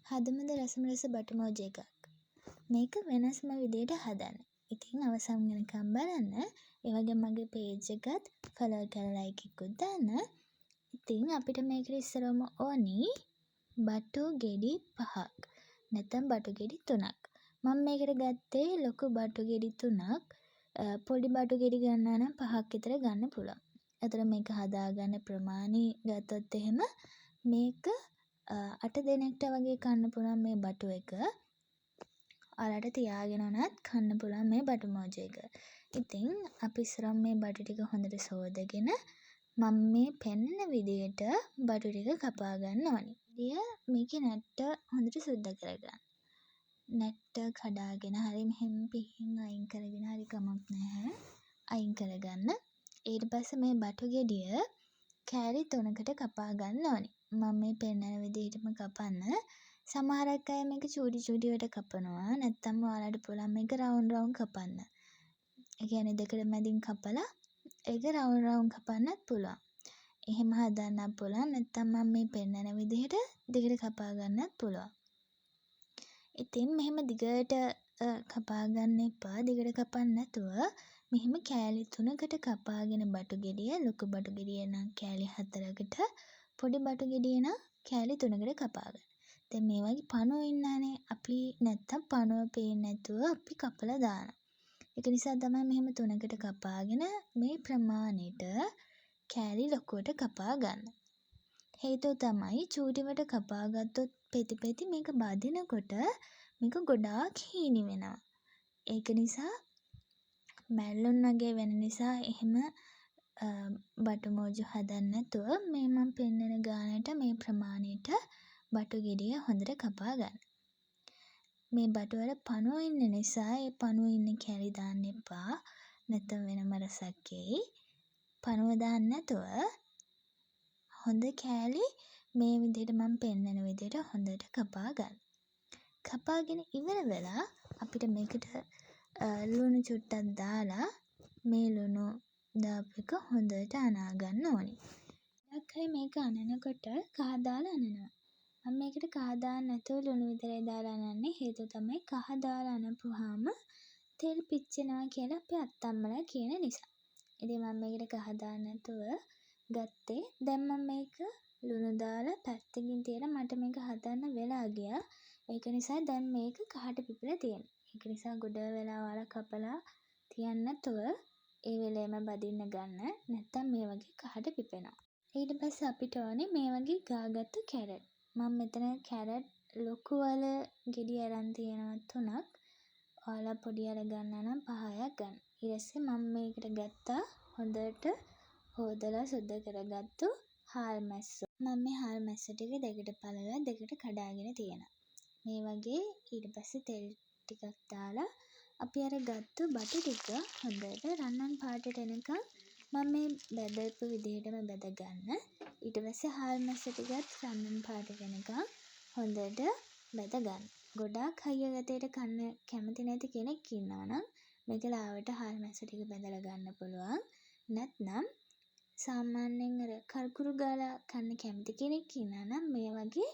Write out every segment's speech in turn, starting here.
හදමුද රසම රස බටු මෝජු එකක්. මේක වෙනස්ම විදියට හදන්න. ඉතින් අවසන් වෙනකම් බලන්න. ඒ වගේම මගේ පේජ් එකත් ෆලෝ කරලා ලයික් එකකුත් දාන්න. ඉතින් අපිට මේකට ඉස්සරවම ඕනි බටු ගෙඩි 5ක්. නැත්නම් බටු ගෙඩි 3ක්. මම මේකට ගත්තේ ලොකු බටු ගෙඩි 3ක්. පොඩි බටු ගෙඩි ගන්නවා නම් 5ක් විතර ගන්න පුළුවන්. එතකොට මේක හදාගන්න ප්‍රමාණය ගත්තොත් එහෙම මේක 8 දෙනෙක්ට වගේ කන්න පුළුවන් මේ බටු එක. ඔයාලට තියාගෙන වුණත් කන්න පුළුවන් මේ බටු මෝජු එක. ඉතින් අපි ඉස්සරවම මේ බටු ටික හොඳට සෝදගෙන මම මේ පෙන්නන විදියට බටු ටික කපා ගන්න ඕනි. මේකේ නැට්ට හොඳට සුද්ද කරගන්න. නැට්ට කඩාගෙන හරි මෙහෙම පිහින් අයින් කරගෙන හරි කමක් නැහැ. අයින් කරගන්න. ඊට පස්සේ මේ බටු ගෙඩිය කෑලි 3කට කපා ගන්න ඕනි. මම මේ පෙන්නන විදිහටම කපන්න. සමහරක් අය මේක චූටි චූටිවට කපනවා. නැත්තම් ඔයාලට පුළුවන් මේක රවුම් රවුම් කපන්න. ඒ කියන්නේ දෙකට මැදින් කපලා ඒක රවුම් රවුම් කපන්නත් පුළුවන්. එහෙම හදන්නත් පුළුවන්. නැත්තම් මම මේ පෙන්නන විදිහට දිගට කපා ගන්නත් පුළුවන්. ඉතින් මෙහෙම දිගට කපා ගන්න එපා. දිගට කපන්න නැතුව මෙහෙම කෑලි 3කට කපාගෙන බටු ගෙඩිය, ලොකු බටු ගෙඩිය නම් කෑලි 4කට, පොඩි බටු ගෙඩිය නම් කෑලි 3කට කපා ගන්න. දැන් මේ වගේ පණුවෝ ඉන්නවනේ. අපි නැත්තම් පණුව පේන්නේ නැතුව අපි කපලා දානවා. ඒක නිසා තමයි මෙහෙම 3කට කපාගෙන මේ ප්‍රමාණෙට කෑලි ලොකුවට කපා ගන්න. හේතුව තමයි චූටිවට කපා ගත්තොත් පෙති පෙති මේක බදිනකොට මේක ගොඩාක් හීනි වෙනවා. ඒක නිසා මැල්ලුම් වගේ වෙන නිසා එහෙම බටු මෝජු හදන්න නැතුව මේ මං පෙන්නන ගානට මේ ප්‍රමාණයට බටු ගෙඩිය හොඳට කපා ගන්න. මේ බටු වල පණුවෝ ඉන්න නිසා ඒ පණුවෝ ඉන්න කෑලි දාන්න එපා. නැත්තම් වෙනම රසක් එයි. පණුව දාන්න නැතුව හොඳ කෑලි මේ විදිහට මං පෙන්නන විදිහට හොඳට කපා ගන්න. කපාගෙන ඉවර වෙලා අපිට මේකට ලුණු චුට්ටක් දාලා මේ ලුණු දාපු එක හොඳට අනා ගන්න ඕනි. ගොඩක් අය මේක අනනකොට කහ දාලා අනනවා. මම මේකට කහ දාන්නේ නැතුව ලුණු විතරයි දාලා අනන්නේ. හේතුව තමයි කහ දාලා අනපුවාම තෙල් පිච්චෙනවා කියලා අපේ අත්තම්මලා කියන නිසා. ඉතින් මම මේකට කහ දාන්නේ නැතුව ගත්තේ. දැන් මම මේක ලුණු දාලා පැත්තකින් තියලා මට මේක හදන්න වෙලා ගියා. ඒක නිසා දැන් මේක කහට පිපිලා තියෙන්නේ. ඒක නිසා ගොඩ වෙලා ඔයාලා කපලා තියන්න නැතුව ඒ වෙලේම බදින්න ගන්න. නැත්තම් මේ වගේ කහට පිපෙනවා. ඊට පස්සේ අපිට ඕනේ මේ වගේ ගාගත්තු කැරට්. මම මෙතන කැරට් ලොකු වල ගෙඩි අරන් තියෙනවා 3ක්. ඔයාලා පොඩි අර ගන්නවා නම් 5 6ක් ගන්න. ඊට පස්සේ මම මේකට ගත්තා හොඳට හෝදලා සුද්ද කරගත්තු හාල් මැස්සෝ. මම මේ හාල් මැස්සෝ ටික දෙකට පළලා දෙකට කඩාගෙන තියෙනවා. මේ වගේ ඊට පස්සේ තෙල් ටිකක් දාලා අපි අර ගත්තු බටු ටික හොඳට රන්වන් පාටට එනකන් මම මේ බැදපු විදිහටම බැද ගන්න. ඊට පස්සේ හාල් මැස්සෝ ටිකත් රන්වන් පාටට එනකන් හොඳට බැද ගන්න. ගොඩාක් හයිය ගතියට කන්න කැමති නැති කෙනෙක් ඉන්නවා නම් මේක ලාවට හාල් මැස්සෝ ටික බැදලා ගන්න පුළුවන්. නැත්නම් සාමාන්‍යයෙන් අර කරුකුරු ගාලා කන්න කැමති කෙනෙක් ඉන්නවා නම් මේ වගේ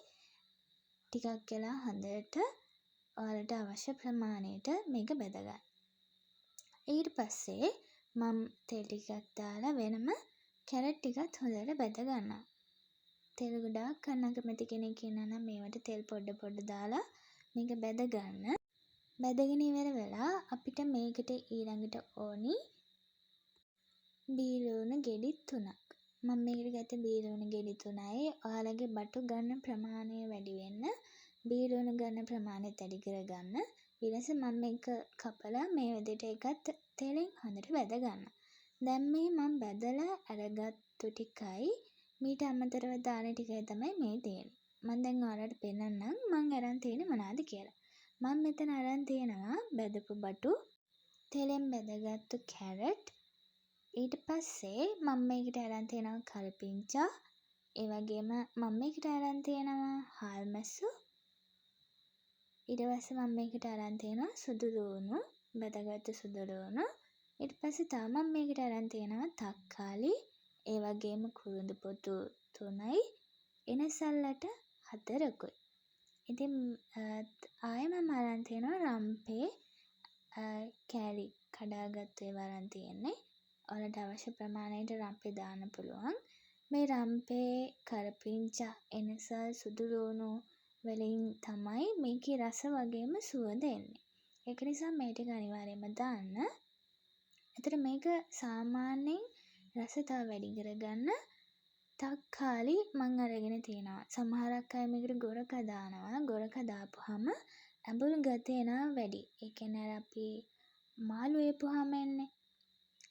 ටිකක් වෙලා හොඳට ඔයාලට අවශ්‍ය ප්‍රමාණයට මේක බැද ගන්න. ඊට පස්සේ මම තෙල් ටිකක් දාලා වෙනම කැරට් ටිකත් හොඳට බැද ගන්නවා. තෙල් ගොඩාක් කන්න අකමැති කෙනෙක් ඉන්නවා නම් මේවට තෙල් පොඩ පොඩ දාලා මේක බැද ගන්න. බැදගෙන ඉවර වෙලා අපිට මේකට ඊළඟට ඕනි බීලූණු ගෙඩි 3ක්. මම මේකට ගත්තේ බීලූණු ගෙඩි 3යි. ඔයාලගේ බටු ගන්න ප්‍රමාණය වැඩි වෙන්න බීලූණු ගන්න ප්‍රමාණයත් වැඩි කරගන්න. ඊට පස්සේ මම මේක කපලා මේ විදිහට ඒකත් තෙලෙන් හොඳට බැද ගන්නවා. දැන් මේ මං බැදලා අරගත්තු ටිකයි මීට අමතරව දාන ටිකයි තමයි මේ තියෙන්නේ. මං දැන් ඔයාලට පෙන්නන්නම් මං අරන් තියෙන්නේ මොනවද කියලා. මං මෙතන අරන් තියෙනවා බැදපු බටු, තෙලෙන් බැදගත්තු කැරට්, ඊට පස්සේ මම මේකට අරන් තියෙනවා කරපිංචා, ඒ වගේම මම මේකට අරන් තියෙනවා හාල් මැස්සු, ඊට පස්සේ මම මේකට අරන් තියෙනවා සුදු ලූණු, බැදගත්තු සුදු ලූණු. ඊට පස්සේ තව මම මේකට අරන් තියෙනවා තක්කාලි, ඒ වගේම කුරුඳු පොතු 3යි, එනසල් ඇට 4කුයි. ඉතින් ආයෙ මම අරන් තියෙනවා රම්පේ කෑලි කඩාගත්තු ඒවා අරන් තියෙන්නේ. ඔයාලට අවශ්‍ය ප්‍රමාණයට රම්පෙ දාන්න පුළුවන්. මේ රම්පේ, කරපිංචා, එනසල්, සුදු ලූණු වලින් තමයි මේකේ රස වගේම සුවඳ එන්නේ. ඒක නිසා මේ ටික අනිවාර්යෙන්ම දාන්න. එතකොට මේක සාමාන්‍යයෙන් රස තව වැඩි කරගන්න තක්කාලි මං අරගෙන තියෙනවා. සමහරක් අය මේකට ගොරකා දානවා. ගොරකා දාපුහම ඇඹුල් ගතිය එනවා වැඩි. ඒ කියන්නේ අර අපි මාළු ඒපුහම එන්නේ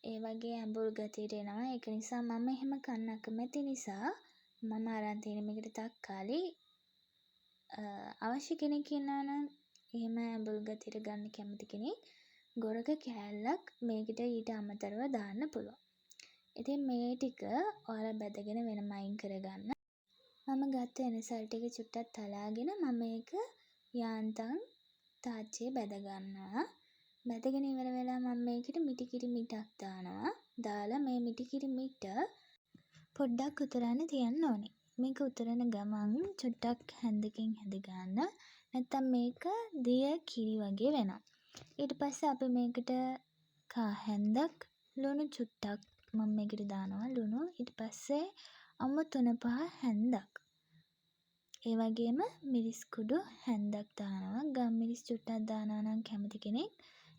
ඒ වගේ ඇඹුල් ගතියට එනවා. ඒක නිසා මම එහෙම කන්න අකමැති නිසා මම අරන් තියෙන්නේ මේකට තක්කාලි. අවශ්‍ය කෙනෙක් ඉන්නවා නම් එහෙම ඇඹුල් ගතියට ගන්න කැමති කෙනෙක් ගොරක කෑල්ලක් මේකට ඊට අමතරව දාන්න පුළුවන්. ඉතින් මේ ටික ඔයාලා බැදගෙන වෙනම අයින් කරගන්න. මම ගත්ත එනසල් ටික චුට්ටක් තලාගෙන මම ඒක යාන්තම් තාච්චියේ බැද ගන්නවා. බැදගෙන ඉවර වෙලා මම මේකට මිටිකිරි මිටක් දානවා. දාලා මේ මිටිකිරි මිට පොඩ්ඩක් උතුරන්න තියන්න ඕනේ. මේක උතුරන ගමන් චුට්ටක් හැන්දකින් හැඳි ගන්න. නැත්තම් මේක දිය කිරි වගේ වෙනවා. ඊට පස්සේ අපි මේකට කා හැන්දක් ලුණු චුට්ටක් මම මේකට දානවා ලුණු. ඊට පස්සේ අමු තුන පහ හැන්දක්. ඒ වගේම මිරිස් කුඩු හැන්දක් දානවා. ගම්මිරිස් චුට්ටක් දානවා නම් කැමති කෙනෙක්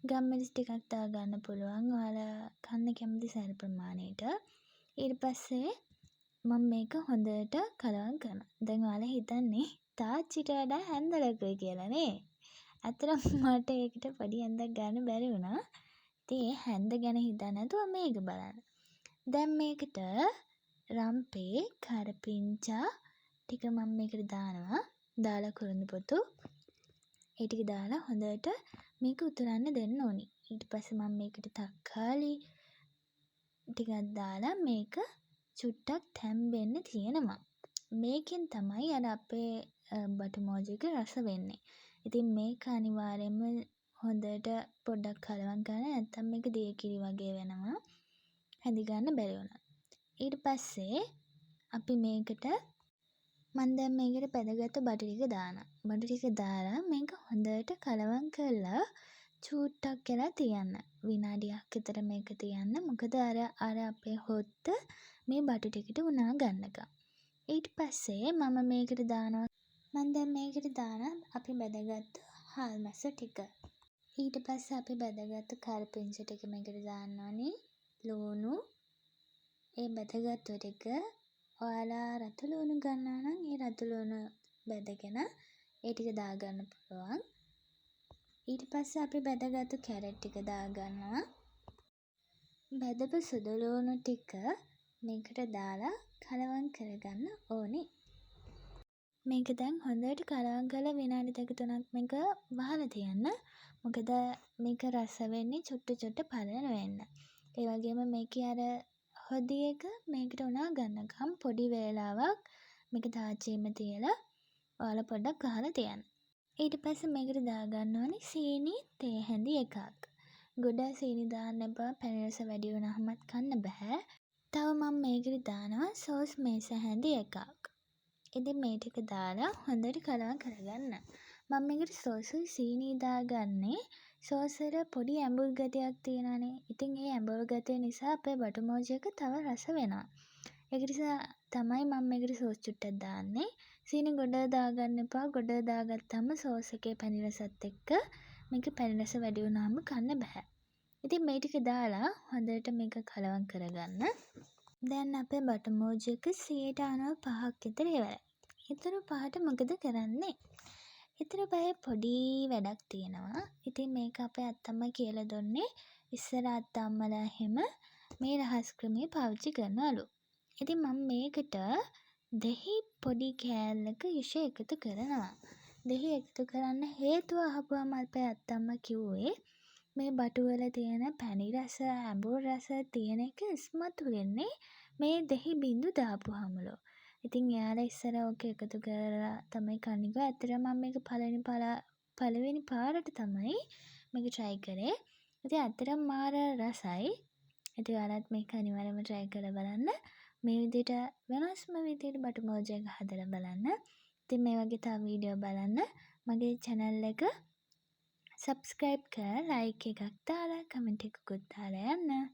ගම්මිරිස් ටිකක් දාගන්න පුළුවන් ඔයාලා කන්න කැමති සැර ප්‍රමාණයට. ඊට පස්සේ මම මේක හොඳට කලවම් කරනවා. දැන් ඔයාලා හිතන්නේ තාච්චිට වඩා හැන්ද ලොකුයි කියලා නේ? ඇත්තටම මට ඒකට පොඩි හැන්දක් ගන්න බැරි වුණා. ඉතින් ඒ හැන්ද ගැන හිතන්නේ නැතුව මේක බලන්න. දැන් මේකට රම්පේ, කරපිංචා ටික මම මේකට දානවා. දාලා කුරුඳු පොතු ඒ ටික දාලා හොඳට මේක උතුරන්න දෙන්න ඕනි. ඊට පස්සේ මම මේකට තක්කාලි ටිකක් දාලා මේක චුට්ටක් තැම්බෙන්න තියනවා. මේකෙන් තමයි අර අපේ බටු මෝජ එක රස වෙන්නේ. ඉතින් මේක අනිවාර්යෙන්ම හොඳට පොඩ්ඩක් කලවම් කරන්න, නැත්තම් මේක දිය කිරි වගේ වෙනවා. හැඳි ගන්න බැරි වුණොත්. ඊට පස්සේ අපි මේකට මං දැන් මේකට බැදගත්ත බටු ටික දානවා. බටු ටික දාලා මේක හොඳට කලවම් කරලා චූට්ටක් වෙලා තියන්න. විනාඩියක් විතර මේක තියන්න. මොකද අර අර අපේ හොත්ත මේ බටු ටිකට උනා ගන්නකම්. ඊට පස්සේ මම මේකට දානවා මං දැන් මේකට දානවා අපි බැදගත්තු හාල් මැස්සු ටික. ඊට පස්සේ අපි බැදගත්තු කරපිංචා ටික මේකට දාන්න ඕනේ. ලූණු ඒ බැදගත්තු ටික. ඔයාලා රතු ලූණු ගන්නවා නම් ඒ රතු ලූණු බැදගෙන ඒ ටික දාගන්න පුළුවන්. ඊට පස්සේ අපි බැදගත්තු කැරට් ටික දාගන්නවා. බැදපු සුදු ලූණු ටික මේකට දාලා කලවම් කරගන්න ඕනේ. මේක දැන් හොඳට කලවම් කරලා විනාඩි දෙක තුනක් මේක වහලා තියන්න. මොකද මේක රස වෙන්නේ චුට්ට චුට්ට පරණ වෙන්න. ඒ වගේම මේකේ අර හොදි එක මේකට උනා ගන්නකම් පොඩි වේලාවක් මේක තාච්චියෙම තියලා ඔයාලා පොඩ්ඩක් වහලා තියන්න. ඊට පස්සේ මේකට දාගන්න ඕනේ සීනි තේ හැඳි එකක්. ගොඩක් සීනි දාන්න එපා, පැණි රස වැඩි වුණාමත් කන්න බැහැ. තව මම මේකට දානවා සෝස් මේස හැඳි එකක්. ඉතින් මේ ටික දාලා හොඳට කලවම් කරගන්න. මම මේකට සෝසුයි සීනියි දාගන්නේ සෝස් වල පොඩි ඇඹුල් ගතියක් තියෙනවනේ. ඉතින් ඒ ඇඹුල් ගතිය නිසා අපේ බටු මෝජ එක තව රස වෙනවා. ඒක නිසා තමයි මම මේකට සෝස් චුට්ටක් දාන්නේ. සීනි ගොඩ දාගන්න එපා. ගොඩ දාගත්තාම සෝස් එකේ පැණි රසත් එක්ක මේක පැණි රස වැඩි වුණාම කන්න බැහැ. ඉතින් මේ ටික දාලා හොඳට මේක කලවම් කරගන්න. දැන් අපේ බටු මෝජ එක 95%ක් විතර ඉවරයි. ඉතුරු පහට මොකද කරන්නේ? ඉතුරු පහේ පොඩි වැඩක් තියෙනවා. ඉතින් මේක අපේ අත්තම්මා කියලා දුන්නේ. ඉස්සර අත්තම්මලා එහෙම මේ රහස් ක්‍රමය පාවිච්චි කරනවලු. ඉතින් මම මේකට දෙහි පොඩි කෑල්ලක යුෂ එකතු කරනවා. දෙහි එකතු කරන්න හේතුව අහපුවම අපේ අත්තම්මා කිව්වේ මේ බටු වල තියෙන පැණි රස, ඇඹුල් රස තියෙන එක ඉස්මතු වෙන්නේ මේ දෙහි බිංදු දාපුහමලු. ඉතින් එයාලා ඉස්සර ඕක එකතු කරලා තමයි කන්නේ කිව්වා. ඇත්තටම මම මේක පළවෙනි පාරට තමයි මේක ට්‍රයි කරේ. ඉතින් ඇත්තටම මාර රසයි. ඉතින් ඔයාලත් මේක අනිවාර්යෙන්ම ට්‍රයි කරලා බලන්න. මේ විදිහට වෙනස්ම විදිහට බටු මෝජ එක හදලා බලන්න. ඉතින් මේ වගේ තව වීඩියෝ බලන්න මගේ චැනල් එක සබ්ස්ක්‍රයිබ් කරලා, ලයික් එකක් දාලා, කමෙන්ට් එකකුත් දාලා යන්න.